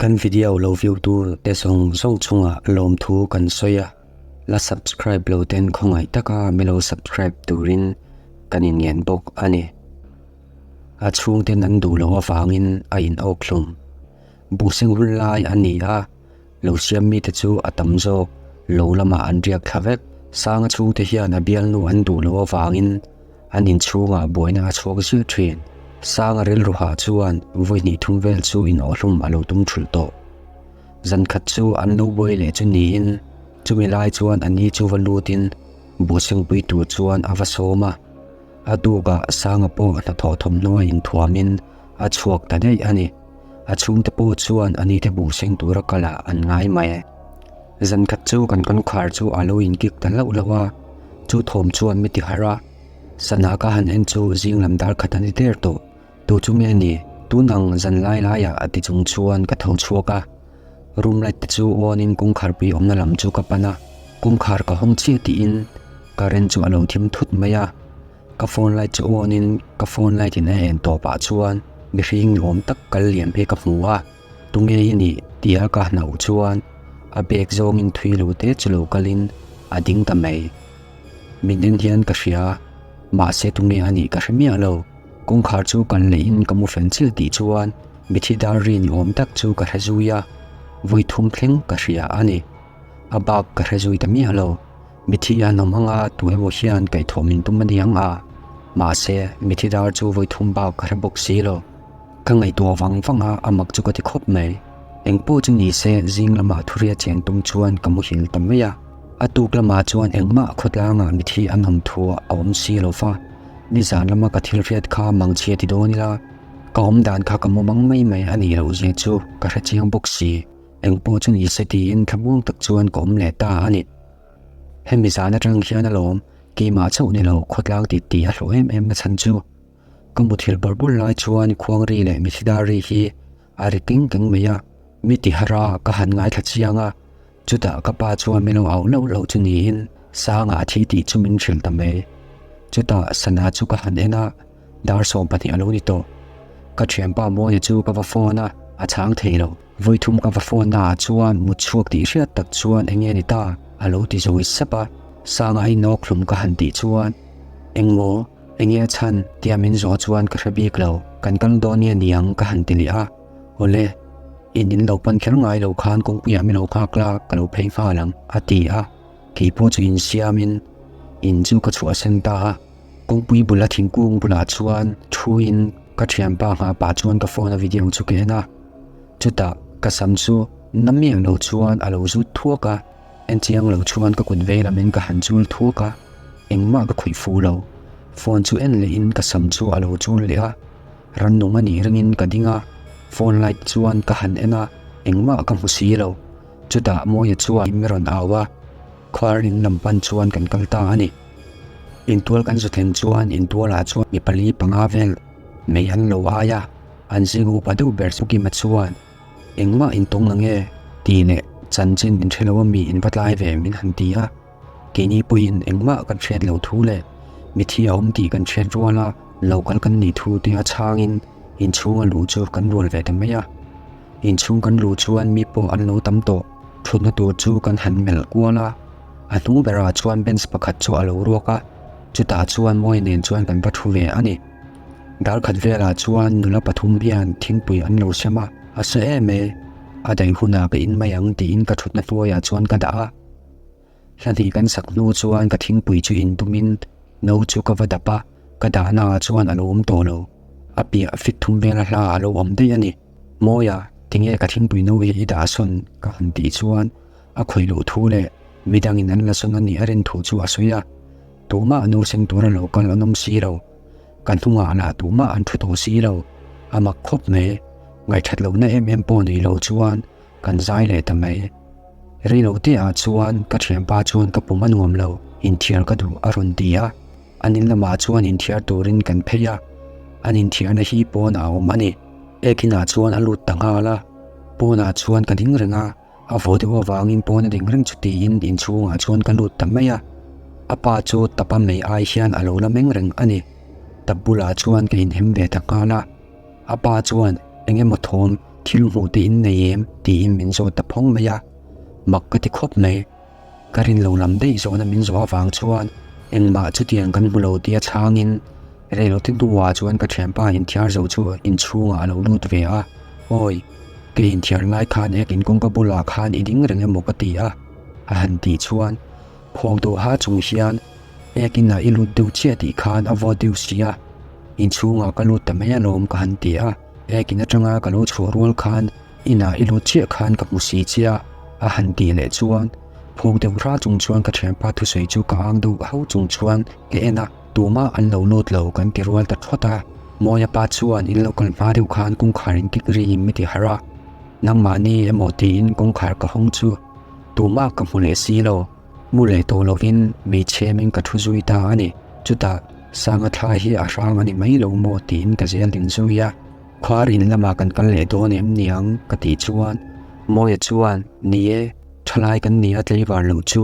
Kan video lo view tu te zawng zawng chungah lawmthu kan sawi a, la subscribe lo ten khawngaih taka mi lo subscribe turin kan inngen bawk a ni. A chhungten an duh loh avangin a in awk hlum. Buhseng hun lai a ni a, lo siam mite chu a tam zawk lo lamah an riak thla vek. Sanga chhungte hian a bialnu an duh loh avangin An inchhungah buaina a chhuak zir thin. Sanga rilru hah chuan vawi hnih thum vel chu inawhhlum a lo tum thulh tawh. Zan khat chu an lo buai leh chu niin chumi lai chuan a ni chu va lutin buhsengpui tur chuan a va sawm a. A tukah Sanga pawh hnathawh thawmhnaw a inthuamin a chhuak ta daih a ni. A chhungte pawh chuan a nite buhseng tura kalah an ngai mai. Zan khat chu kan kawngkhar chu a lo inkik ta hlauh hlauh a, chu thawm chuan mi ti harh a. Sana ka han en chu zing lam dar khat a ni der tawh, tu chu nge ni? Tun ang zan lai laiah a ti chung chuan ka tho chhuak a. Room light te chu on in kawngkhar pui awmna lam chu ka pan a, kawngkhar ka hawng chiah tiin current chu a lo thim thut mai a. Ka phone light chu on in ka phone light in a en tawpah chuan mihring ni awm tak kal liam hi ka hmu a. Tunge i nih? tia ka hnauh chuan a bag zawngin thui lo te chu lo kalin a ding ta mai. Min en hian ka hria, mahse tunge a nih ka hre miah lo. Kawngkhar chu kan leihin ka mu fel chiah tih chuan mithi dar ri ni awm tak chu ka hre zui a, vawi thum thleng ka hria a ni. A bak ka hre zui ta miah lo. Mithi an awm anga tu emaw hian kaihthawh min tum a ni ang a, mahse mithi dar chu vawi thum bak ka hre bawk si lo. Ka ngaihtuah vang vang a, a mak chu ka ti khawp mai. Eng pawh chu ni se, zing lamah thuria chen tum chuan ka muhil ta mai a. A tuk lamah chuan engmah khawtlangah mithi an awm thu a awm si lo va, nizan lama ka thil hriat kha mangchhia ti dawn ila, ka awm dan kha ka mu mang mai mai a nih loh zia chu ka hre chiang bawk si. Eng pawh chu ni se tiin thlamuang tak chuan ka awm leh ta a ni. Hemi zan atang hian alawm keimah chauh ni lo khawtlang tih tih a hlawh em em na chhan chu. Ka muthilh bawrh bawrh lai chuan khuangri leh mithidari hi a ri keng keng mai a, mi ti harh a ka han ngaithla chiang a, chutah ka pa chuan min lo auh loh loh chu niin Sanga a thi tih chu min hrilh ta mai. Chutah sana chu ka han en a, dar 12 a lo ni tawh. Ka thianpa Mawia chu ka va phone a, a chhang thei lo. Vawithum ka va phone naah chuan mut chhuak tih hriat tak chuan eng nge ni ta a lo ti zawi sap a, Sanga a inawk hlum ka han tih chuan engmaw Enge a chhan tia min zawh chuan ka hre bik lo, kan kal dawn nge niang ka han ti leh a, Awle, in in lo pan kher ngai lo khan kawngpuiah min lo nghak la, ka lo phei nghal ang a ti a, kei pawh chu insiamin in chu ka chhuahsan ta a, kawngpui bula thingkung bulah chuan thuin ka thianpa nghah pah chuan ka phone a video chu ka en a, chutah ka sam chu na miah lo chuan a lo zut thuak a. Enchiang lo chuan ka kut vei lamin ka han chul thuak a, engmah ka khawih fu lo. Phone chu en lehin ka sam chu a lo chul leh a, rannung a nih ringin ka ding a, phone light chuan ka han en a, engmah ka hmu si lo. Chutah Mawia chuan mi rawn au a, khuar in lam pan chuan kan kal ta a ni. Intual kan zu thlen chuan intualah chuan mi pali panga vel mei an lo ai a, an zing upa deuh ber chu Kima chuan, Engmah in tawng ang e tih leh chanchin in hre lo a mi in va tlai ve min han ti a, keini pawhin engmah kan hriat lo thu leh mithi a awm tih kan hriat rual a lo kal kan nih thu te a chhangin inchhung a luh chu kan rual ve ta mai a. Inchhung kan luh chuan mi pawh an lo tam tawh, thutna tur chu kan han melh kual a, a hnung berah chuan bench pakhat chu a lo ruak a, chutah chuan Mawi nen chuan kan va thu ve a ni. Dar khat velah chuan nula pathum hian thingpui an lo sem a, a sa em e, a daih hunah ka in mai ang tiin ka thutna hnuaiah chuan ka dah a. Hla hnih kan sak hnu chuan ka thingpui chu in tumin no chu ka va dap a, ka dahna ah chuan a lo awm tawh lo. A piah fit thum vela hla a lo awm daih a ni. Mawia, tinge ka thingpui no hi i dah sawn ka han tih chuan a khawih loh thu leh midangin an la sawn a nih a rin thu chu a sawi a. Tumah no seng tura lo kal an awm si lo. Kan hnungah lah tumah an thu tawh si lo. A mak khawp mai. Ngaihthat lohna em em pawh nei lo chuan kan zai leh ta mai. Rei lo te ah chuan ka thianpa chuan ka pum a nuam lo, inthiar ka duh a rawn ti a. An in lamah chuan inthiar turin kan phei a. An inthiarna hi pawnah a awm a ni. Ekinah chuan a lut ta nghal a. Pawnah chuan ka ding reng a. A vaw deuh avangin pawn a ding reng chu tiin inchhungah chuan ka lut ta mai a. A pa chu tapa mei ai hian a lo la meng reng a ni. Tap bulah chuan ka inhem ve ta nghal a. A pa chuan eng emaw thawm Thil hmuh te in nei em? tiin min zawt ta phawng mai a, mak ka ti khawp mai. Ka rin lo lam daih zawhna min zawh avang chuan engmah chutiang kan hmu lo tia chhangin reilote hnuah chuan ka thianpa inthiar zo chu inchhungah a lo lut ve a, Awi, ka inthiar lai khan ek in kawngka bulah khan i ding reng emaw ka ti a, a han tih chuan phawk duh ha chung hian ek inah i lut deuh chiah tih khan a vawt deuh si a, inchhungah ka lut ta mai alawm ka han ti a. Ekin atanga ka lo chhuah rual khan inah i lut chiah khan ka hmu si chiah a han tih leh chuan phuk deuh hra chung chuan ka thianpa thusawi chu ka ang deuh hau chung chuan ka en a, tumah an lo lut lo kan ti rual ta thawt a. Mawia pa chuan in lo kal hma deuh khan kawngkhar in kik ri in mi ti harh a, nangmahni emaw tiin kawngkhar ka hawng chu tumah ka hmu leh si lo. Mu leh tawh lovin hmeichhe min ka thu zui ta a ni. Chutah Sanga thla hi a hrang a ni mai lo maw tiin ka zel ding zui a. Khuar in lamah kan kal leh dawn em niang ka tih chuan Mawia chuan ni e, thalai kan ni a tleivar loh chu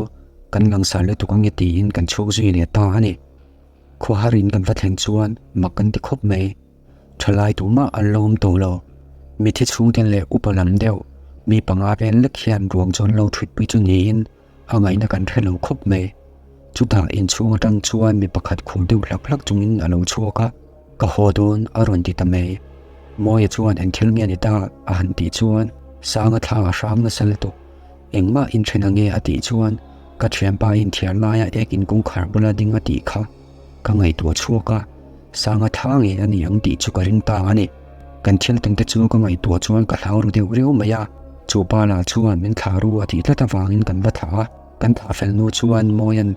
kan langsar lutuk ange tiin kan chhuk zui leh ta a ni. Khuahar in kan va thlen chuan mak kan ti khawp mai. Thalai tumah an lo awm tawh lo. Mithi chhungte leh upa lam deuh mi panga vel lek hian ruang chu an lo thutpui chu niin a ngaihna kan hre lo khawp mai. Chutah inchhung atang chuan mi pakhat khur deuh hlak hlak chungin a lo chhuak a, Ka haw dawn a rawn ti ta mai. Mawia chuan eng thil nge ni ta a han tih chuan Sanga thla a hrang nasa lutuk. Engmah inthen ange a tih chuan ka thianpa inthiar laia ek in kawngkhar bula ding a tih kha ka ngaihtuah chhuak a, Sanga tha ngei a ni ang tih chu ka ring ta a ni. Kan thil tawngte chu ka ngaihtuah chuan ka hlau ru deuh riau mai a, chu pa lah chuan min thlah ru a tih tlat avangin kan va thlah a, kan thlah fel hnu chuan Mawia'n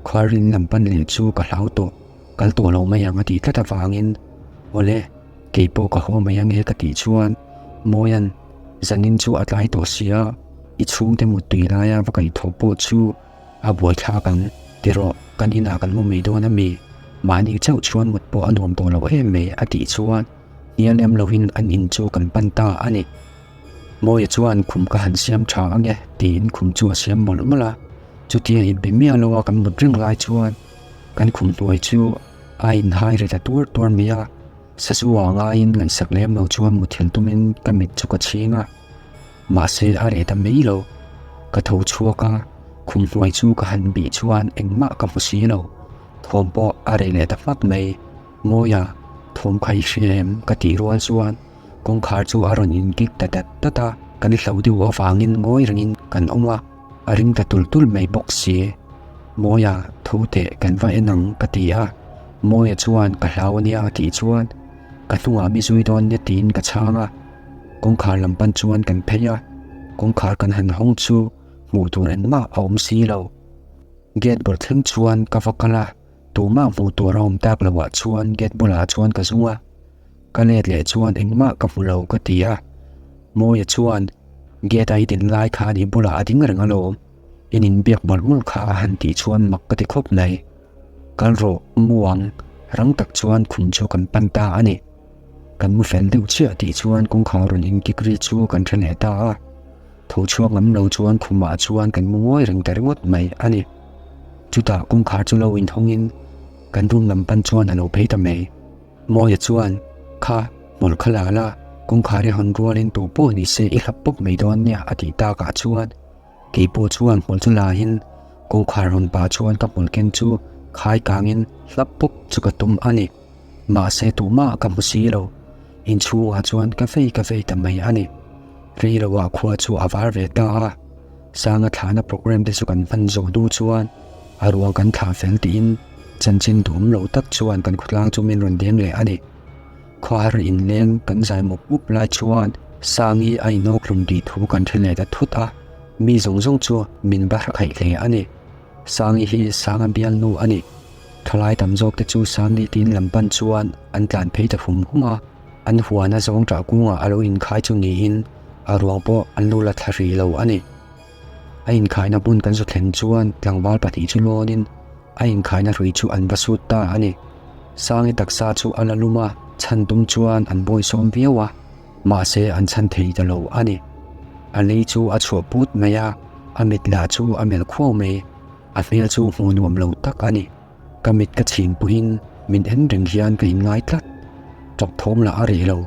khuarin lam pan leh chu ka hlau tawh, kal tawh lo mai ang a tih tlat avangin awle keipawh ka haw mai ange ka tih chuan Mawia'n zanin chu a tlai tawh sia, i chhungte muttui laia va kaihthawh pawh chu A buaithlak ang, tirawh, kan inah kan mu mai dawn a mi? Mahni chauh chuan mut pawh a nuam tawh lo em mai a tih chuan hnial em loin an in chu kan pan ta a ni. Mawia chuan khum ka han siam tha ange tiin khum chu a siam mawlh mawlh a, chutia inbe miah loa kan mut reng lai chuan kan khum hnuai chu a inhai ri ta tuar tuar mai a, sazu ah ngaiin ngaihsak lem lo chuan muthilh tumin ka mit chu ka chhing a. Mahse a reh ta mai lo. Ka tho chhuak a, khum hnuai chu ka han bih chuan engmah ka hmu si lo. Thawm pawh a reh leh ta hmak mai. Mawia, thawm kha i hria em? ka tih rual chuan kawngkhar chu a rawn inkik ta dat dat a, kan hloh deuh avangin ngawi rengin kan awm a, a ring ta tulh tulh mai bawk si. Mawia, tho teh kan va en ang ka ti a, Mawia chuan ka hlau ania a tih chuan ka hnungah mi zui dawn nia tiin ka chhang a. Kawngkhar lam pan chuan kan phei a, kawngkhar kan han hawng chu hmuh tur engmah a awm si lo. Gate bawr thleng chuan ka va kal a, tumah hmuh tur a awm tak loh ah chuan gate bulah chuan ka zung a, ka let leh chuan engmah ka hmu lo ka ti a, Mawia chuan gate a i din lai khan i bulah a ding reng alawm, in inbiak mawlh mawlh kha a han tih chuan mak ka ti khawp mai. Kal rawh, mu ang, rang tak chuan khum chu kan pan ta a ni. Kan mu fel deuh chiah tih chuan kawngkhar rawn inkik ri chu kan hre leh ta a, tho chhuak ngam lo chuan khumah chuan kan mu ngawi reng ta ringawt mai a ni. Chutah kawngkhar chu lo inhawngin kan room lam pan chuan a lo phei ta mai. Mawia chuan, Kha, hmawlh kha la la, kawngkhar i hawn rualin tu pawh ni se i hlap pawp mai dawn nia a tih takah chuan kei pawh chuan hmawlh chu lahin kawngkhar hawn pah chuan ka hmawlh ken chu khai kangin hlap pawp chu ka tum a ni. Mahse tumah ka hmu si lo, inchhungah chuan ka vei ka vei ta mai a ni. Rei loah khua chu a var ve ta a, Sanga thlahna programme te chu kan hman zawh hnu chuan a ruang kan thlah fel tiin chanchin duhawm lo tak chuan kan khawtlang chu min rawn deng leh a ni. Khuahar inleng kan zai mup mup lai chuan Sangi a inawkhlum tih thu kan hre leh ta thut a, mi zawng zawng chu min bar khaih hle a ni. Sangi hi Sanga bialnu a ni. Thalai tam zawk te chu Sangi tin lam pan chuan an tlan phei ta hum hum a, an huana zawng ṭah kungah a lo inkhai chu niin a ruang pawh an lo la thla hrih lo a ni. A inkhaina hmun kan zu thlen chuan tlangval pahnih chu lawnin a inkhaina hrui chu an va sut ta a ni. Sangi taksa chu a la lum a, chhan tum chuan an bawisawm viau a, mahse an chhan thei ta lo a ni. A lei chu a chhuah put mai a, a mit lah chu a melh khuau mai. A hmel chu hmuh nuam lo tak a ni. Ka mit ka chhin puhin min en reng hian ka inngai tlat. Tap thawm lah a reh lo.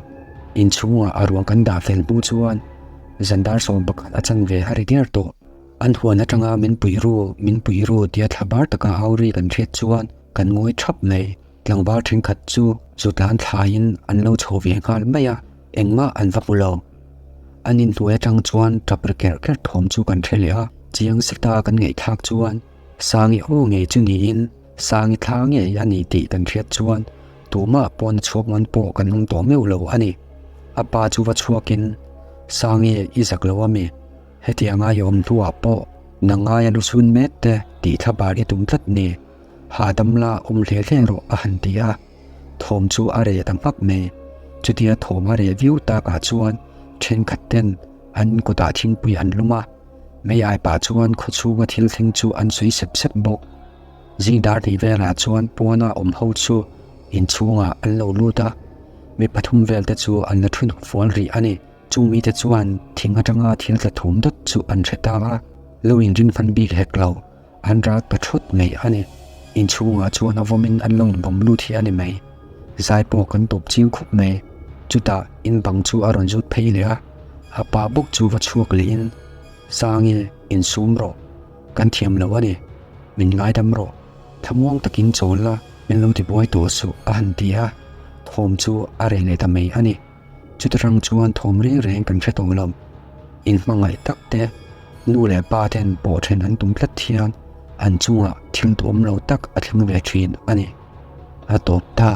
Inchhungah a ruang kan dah fel hnu chuan zan dar 11 a chan ve a ri der tawh. An huan atanga min pui ru, min pui ru tia thla bar taka au ri kan hriat chuan kan ngawi thap mai. Tlangval thenkhat chu zu tlan thlaiin an lo chho ve nghal mai a, engmah an va hmu lo. An inhnuai atang chuan tap ri kerh kerh thawm chu kan hre leh a, chiang zeta kan ngaihthlak chuan Sangi aw ngei chu niin Sangi thla ngei a ni tih kan hriat chuan tumah pawn chhuak man pawh kan awm tawh meuh lo a ni. A pa chu va chhuakin, Sangi i zak lo a mi? Hetianga i awm hnuah pawh nang ngaia lu chhun mek te tih thla bar i tum tlat ni. Hahdam la awm hle hle rawh a han ti a, thawm chu a reh ta hmak mai. Chutia thawm a reh viau takah chuan thenkhat ten an kutah thingpui an lum a, mei ai pah chuan khawchhunga thil thleng chu an sawi sep sep bawk. Zing dar tih velah chuan puana awm ho chu inchhungah an lo lut a, mi pathum vel te chu an la thu fual rih a ni. Chung mite chuan thing atanga thil tla thum dawt chu an hre ta a, lo inrin fan bik hek lo. An ral ta thut mai a ni. Inchhungah chuan a vawmin an lo inbawm lut hi a ni mai. Zai pawh kan tawp chiang khawp mai. Chutah in bang chu a rawn zut phei leh a, a pa bawk chu va chhuak lehin, Sangi, insum rawh. Kan thiam lo a ni. Min ngaidam rawh. Thlamuang takin chawl la, min lo tibuai tawh suh a han ti a, thawm chu a reh leh ta mai a ni. Chuti rang chuan thawm reng reng kan hre tawh lo. Inhmangaih tak te, nu leh pa ten pawh then an tum tlat hian an chungah thil duhawm lo tak a thleng ve thin a ni. A tawp ta.